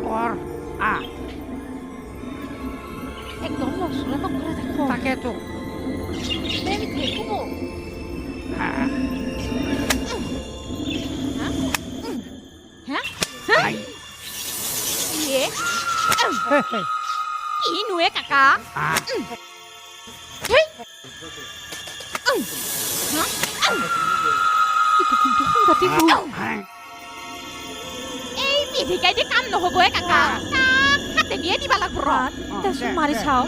কৰ। আহ। একদম লৰচৰে নকৰে দেখোন। তাকেতো। দে মিঠে, কুমু। আহ। হা? I. ইয়ে। কিনো এ কাকা? আহ। হেই। হা? এইটো কিন্তু সাংঘাতিক ভুল। এই বিধিকাই যে কাম নহ'ব এ কাকা, তাক হাতে দিয়ে দিবা লাগব ৰ। দেচোন মাৰি চাওঁ।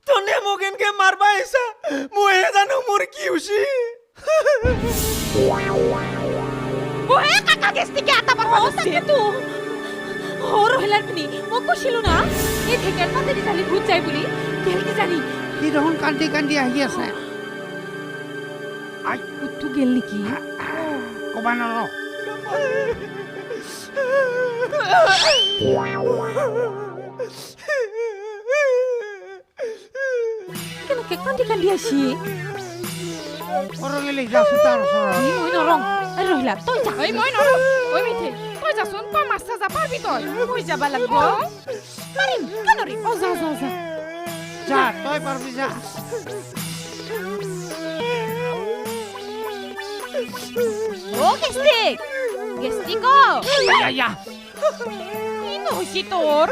তনে মোক এনকে মাৰবা আহিছা, মইহে জানো মোৰ কি হৈছে। ওহে কাকা, গেষ্টিকে আটা পাৰবা তাকেতো। অ ৰহিলাৰ পিনি, মই কৈছিলো না এই ঢেকীয়াৰ পাতেদি জালি ভূত যায় বুলি, গেল কি জানি। সি দেখোন কান্দি কান্দি আহি আছে। I. ভূতটো গেল নেকি? ক'বা নোৱাৰ। কেনেকে কান্দি কান্দি আহিছি? ৰঙিলী, যাচোন তাৰ ওচৰত। এই মই নৰং। এই ৰহিলা, তই যা। এই মই নৰং। ঐ মিঠে, তই যাচোন, তই মাছ যা পাৰবি তই। মই যাবা লাগব। পাৰিম, কিয় নৰিম? অ যা যা যা। যা, তই পাৰবি, যা। অ গেষ্টিক, গেষ্টিক অ। আয়া। কিনো হৈছে তোৰ?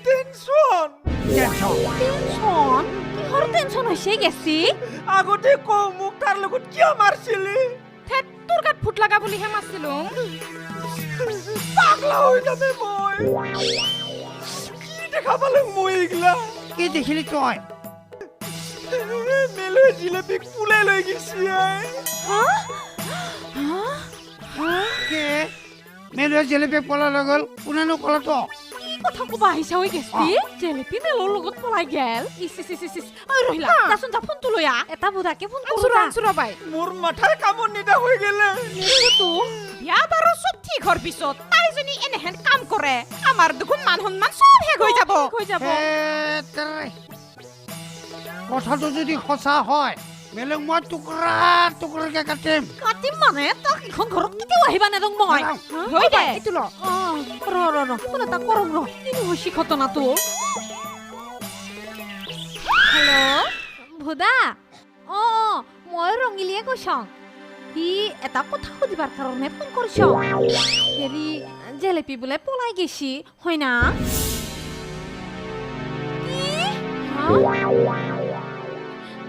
টেনচন। টেনচন? টেনচন? কিহৰ টেনচন হৈছে গেষ্টিক? আগতে কওঁ, মোক তাৰ লগত কিয় মাৰছিলি? থেত, তোৰ গাত ভূত লগা বুলিহে মাৰছিলো। পাগলা হৈ যামে মই। কি দেখা পালো মই এইগিলা? কি দেখিলি তই? মেলৈ জিলেপিক ফুলাই লৈ গৈছি। কে মেলুৱে জেলেপি পলাই লৈ গ'ল? কোনেনো ক'লে তোক? কি কথা ক'বা আহিছা ঐ গেষ্টিক? জেলেপি মেলৰ লগত পলাই গেল? ইচ ইচ ইচ ইচ। ঐ ৰহিলা, যাচোন যা, ফোনটো লৈ আহ। এটা বুঢ়াকে ফোন আনছো কৰো। ৰ, আনছো ৰ বাই। মোৰ মাথাৰ কামত নিদা হৈ গেলে। তো বিয়া বাৰু চব ঠিক হোৱাৰ পিছত তাইজনী এনেহেন কাম কৰে, আমাৰ দেখোন মান সন্মান চব শেষ হৈ যাব। হৈ যাব। কথাটো যদি সঁচা হয়, মেলুক মই টুকুৰা টুকুৰাকে কাটিম। কাটিম মানে তাক এইখন ঘৰত কেতিয়াও আহিবা নেদং মই। হৈ দে, এইটো ল। ৰ ৰ ৰ, ফোন এটা কৰং ৰ, কিনো হৈছে ঘটনাটো। হেল্ল' ভোদা, অ অ মই ৰঙিলীয়ে কৈছং। সি এটা কথা সুধিবাৰ কাৰণে ফোন কৰিছ। হেৰি, জেলেপি বোলে পলাই গেছি, হয় না? কি? হা?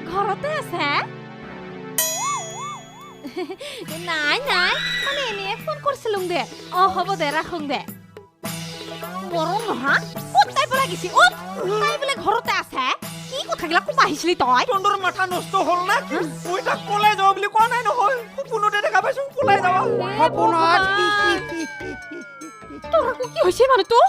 ঘৰতে আছে? নাই নাই, মানে এনেই ফোন কৰিছিলোং দে। অ হ'ব দে, ৰাখোং দে। মৰম নহা, ক'ত তাই পলাই গেছি? অ তাই বোলে ঘৰতে আছে। কি কথাগিলা ক'ব আহিছিলি তই? তন্দৰ মাথা নষ্ট হ'ল না কি? মই তাক পলাই যাব বুলি কোৱা নাই নহয়। সপোনতে দেখা পাইছো পলাই যাৱা। সপোনত? তোৰ আকৌ কি হৈছে মানুহটো?